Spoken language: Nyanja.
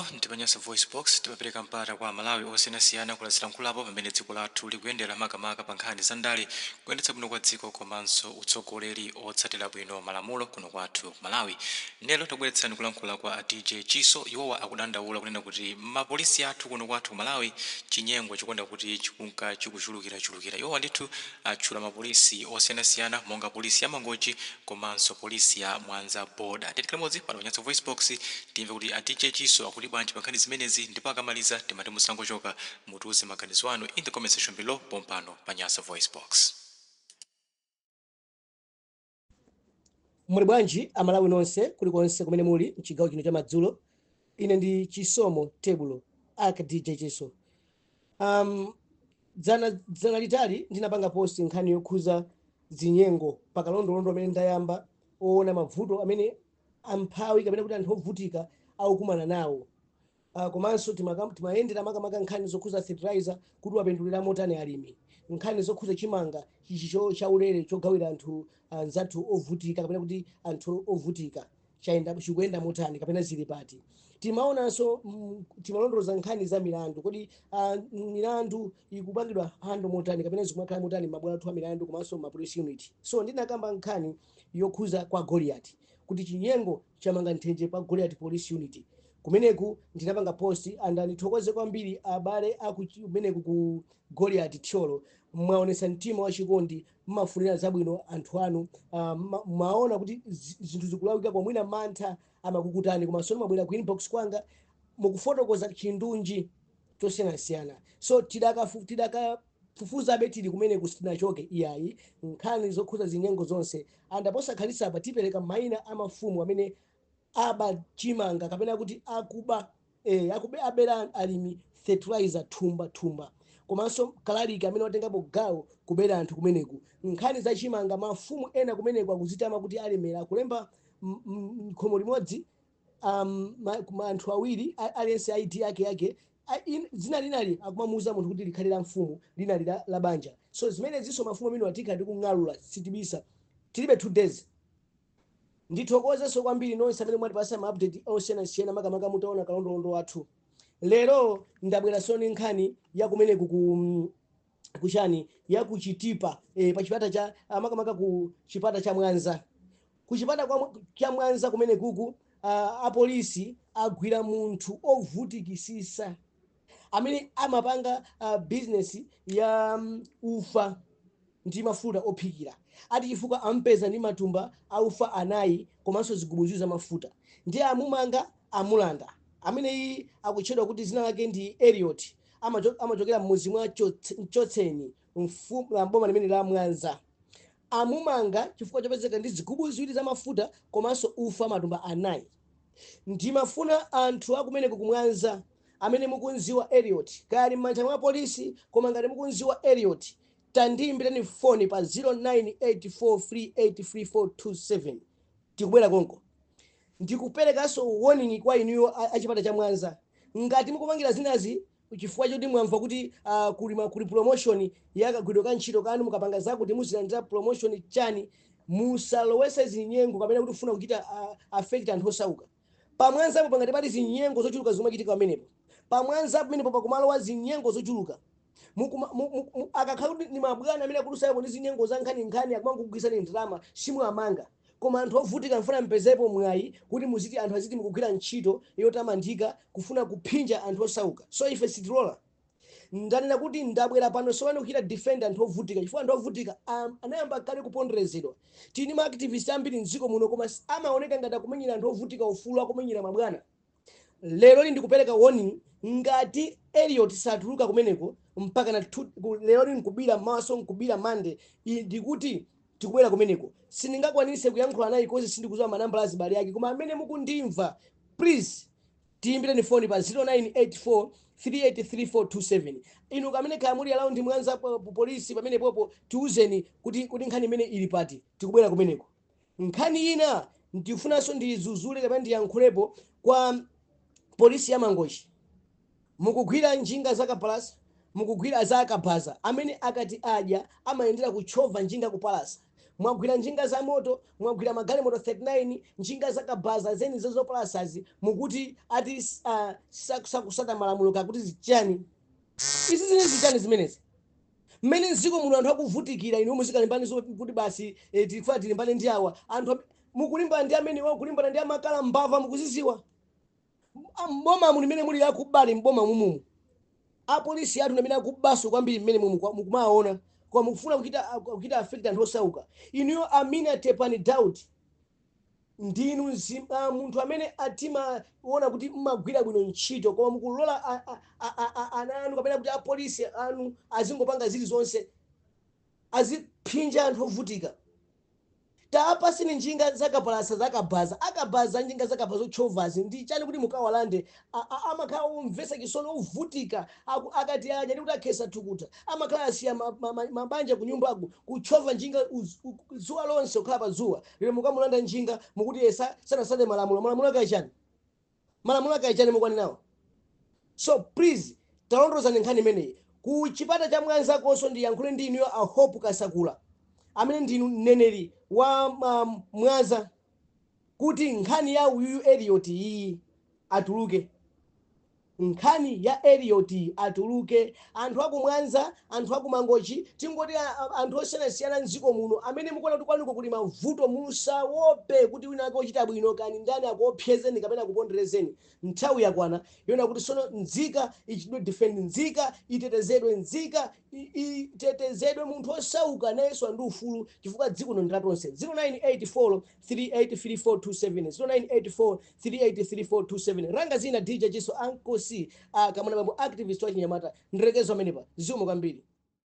Pano ndi pa Nyasa VoiceBox, timapereka mpata kwa Amalawi osiyanasiyana kulazilankhulapo pamene dziko lathu likuyendera, makamaka pa nkhani za ndale, kuyendetsa bwino kwa dziko komanso utsogoleri otsatira bwino malamulo kuno kwathu ku Malawi. Lero takubweretsani kulankhula kwa a DJ Chiso. Iwowa akudandaula kunena kuti mapolisi athu kuno kwathu ku Malawi chinyengo chikonda kuti chikunka chikuchulukirachulukira. Iwowa ndithu atchula mapolisi osiyanasiyana monga polisi ya Mangochi komanso polisi ya Mwanza Border. Tiyeni limodzi pano pa Nyasa VoiceBox timve kuti a DJ Chiso akuti bwanji pa nkhani zimenezi, ndipo akamaliza timati musangochoka, mutiuze maganizo anu in the comment section below pompano pa Nyasa VoiceBox. Muli bwanji Amalawi nonse kulikonse kumene muli mchigawo chino cha madzulo? Ine ndi Chisomo Tebulo aka DJ Chiso. Dzana dzana litali ndinapanga post nkhani yokhuza zinyengo pakalondolondo amene ndayamba oona mavuto amene amphawi kapena kuti anthu ovutika akukumana nawo. Komanso timayendera makamaka nkhani zokhuza fertilizer kuti wapindulira motani alimi, nkhani zokhuza chimanga ichi chaulere chogawira anthu anzathu ovutika kapena kuti anthu ovutika chayenda, chikuyenda motani kapena zili pati. Timaonanso timalondoloza nkhani za milandu, kodi milandu ikupangidwa handle motani kapena zikumakhala motani m'mabwalo athu a milandu komanso ma police unit. So ndinakamba nkhani yokhuza kwa Goliath kuti chinyengo chamanga nthenje pa Goliath Police Unit. Kumeneku ndinapanga post and ndithokoze kwambiri abale kumeneku ku Goliath Thyolo, mwaonesa mtima wachikondi, mmafunira zabwino anthu anu. Mwaona kuti zinthu zikulakwika, kwa mwina mantha amakukutani, koma sono mwabwera ku inbox kwanga mukufotokoza chindunji chosiyanasiyana. So tidakafufuzabe, tili kumeneku, sitinachoke iyayi, nkhani zokhuza zinyengo zonse, and posakhalitsa apa tipereka mayina a mafumu amene aba chimanga kapena kuti akuba, akube, abera alimi fertilizer thumba thumba, komanso kalaliki amene watengapo gawo kubera anthu kumeneku. Nkhani za chimanga, mafumu ena kumeneku akuzitama kuti alemera, kulemba khomo limodzi anthu awiri, aliyense ID yake yake, dzina linali akumamuuza munthu kuti likhale la mfumu, linali la banja. So zimenezinso mafumu amene watikha ndi kung'alula, sitibisa, tilibe 2 days. Ndithokozenso kwambiri nonse amene mwatipasa ma update osiyanasiyana, makamaka mutaona kalondolondo wathu. Lero ndabwera soni nkhani ya kumeneku ku kuchani ya kuchitipa, pa chipata cha makamaka ku chipata cha Mwanza, ku chipata cha Mwanza kumene kuku apolisi agwira munthu ovutikisisa amene amapanga business ya ufa ndi mafuta ophikira, ati chifukwa ampeza ndi matumba a ufa anayi komanso zigubu ziwiri za mafuta. Ndiye amumanga, amulanda. Ameneyi akutchedwa kuti zina lake ndi Eliot, amachokera m'mudzi mwa Mchotseni, boma limene la Mwanza. Amumanga chifukwa chopezeka ndi zigubu ziwiri za mafuta komanso ufa matumba anayi. Ndimafuna anthu akumeneko kumwanza amene mukunziwa Eliot, kaya ali m'manja mwa polisi, koma ngati mukunziwa Eliot, tandiyimbireni foni pa 0984383427. Tikubwera konko. Ndikuperekanso warning kwa inuyo achipata cha Mwanza, ngati mukupangira zinazi chifukwa choti mwamva kuti kuli promotion ya kagwiridwe ka ntchito kanu, mukapanga zakuti muzilandira promotion chani, musalowese zinyengo kapena kuti kufuna kuchita affect anthu osauka pamwanzapo. Pangati pali zinyengo zochuluka zimachitika pamenepo pamwanza pamenepo, pakumalowa zinyengo zochuluka. Akakhala kuti ni mabwana amene akulusapo ndi zinyengo za nkhaninkhani, akumangokugwisani ndalama, simuamanga, koma anthu ovutika mfuna mpezepo mwayi kuti muziti anthu aziti mukugwira ntchito yotamandika, kufuna kuphinja anthu osauka. So ife sitilola. Ndanena kuti ndabwera pano sopano kuchita defend anthu ovutika, chifukwa anthu ovutika anayamba kale kuponderezedwa. Tini ma activist ambiri mdziko muno, koma amaoneka ngati akumenyera anthu ovutika ufulu, akumenyera mabwana. Lero li ndikupereka warning, ngati Eliot satuluka kumeneko mpaka na lero li nkubira maso nkubira mande, ndikuti tikubwera kumeneko. Sindingakwanise kuyankhula naye 'cause sindikudziwa manambala azibale ake, koma amene mukundimva, please tiyimbireni foni pa 0984 383427. Inu kamene kaya muli around Mwanza polisi pamene popo, tiuzeni kuti nkhani imene ili pati, tikubwera kumeneko. Nkhani ina ndifunanso ndizuzule kapena ndiyankhulepo kwa polisi ya Mangochi. Mukugwira njinga zakapalasa, mukugwira za akabaza amene akati adya amayendera kutchova njinga kupalasa. Mwagwira njinga za moto, mwagwira magalimoto 39, njinga zakabaza zeni zopalasazi, mukuti ati sakusata malamulo kakuti zichani. Izi zine zichani zimenezi? Mmene mdziko muno anthu akuvutikira, inu muzikalimbani kuti basi tifuna tilimbane ndi awa anthu mukulimbana ndi amene wakulimbana ndi amakala mbava mukuziziwa. Mboma mu limene muli akubali, mboma mumumu apolisi athu amene akubaso kwambiri mmene mukumaona, koma mukufuna kuchita affect anthu osauka. Inuyo Amina Tepani Daud, ndinu munthu amene atimaona kuti mmagwira bwino ntchito, koma mukulola ana anu kapena kuti apolisi anu azingopanga zilizonse, aziphinja anthu ovutika. Taapasini njinga zakapalasa, zakabaza, akabaza njinga zakabaza zochovazi ndi chani kuti mukawalande? Amakhala omvesa chisoni, ovutika, akati adya ndi kuti akhesa thukuta, amakhala asiya mabanja kunyumbaku, kuchova njinga zuwa lonse, kukhala pa zuwa. Lero mukamulanda njinga, mukuti yesa sanasate malamulo. Malamulo akaichani? Malamulo akaichani mukwaninawo? So please, talondozani nkhani imeneyi. Ku chipata cha Mwanza konso ndiyankhule ndi inuyo a Hope Kasakula, amene ndinu mneneri wa Mwanza, kuti nkhani ya uyuyu Eliot iyi atuluke, nkhani ya Eliot atuluke. Anthu aku Mwanza, anthu aku Mangochi, tingoti anthu osiyanasiyana mdziko muno amene mukuona kuti kwanuko kuli mavuto, musawope kuti wina ake ochita bwino kani ndani akuopsezeni kapena kuponderezeni. Nthawi yakwana yona kuti sono nzika ichitidwe defend, nzika itetezedwe, nzika itetezedwe. Munthu osauka nayenso ndi ufulu, chifukwa dziko lino ndi latonse. 0984 383427, 0984 383427. Ranga zina DJ Chiso, Uncle C, kamwana bambo, activist wa chinyamata. Ndirekezo amenepa. Zikomo kwambiri.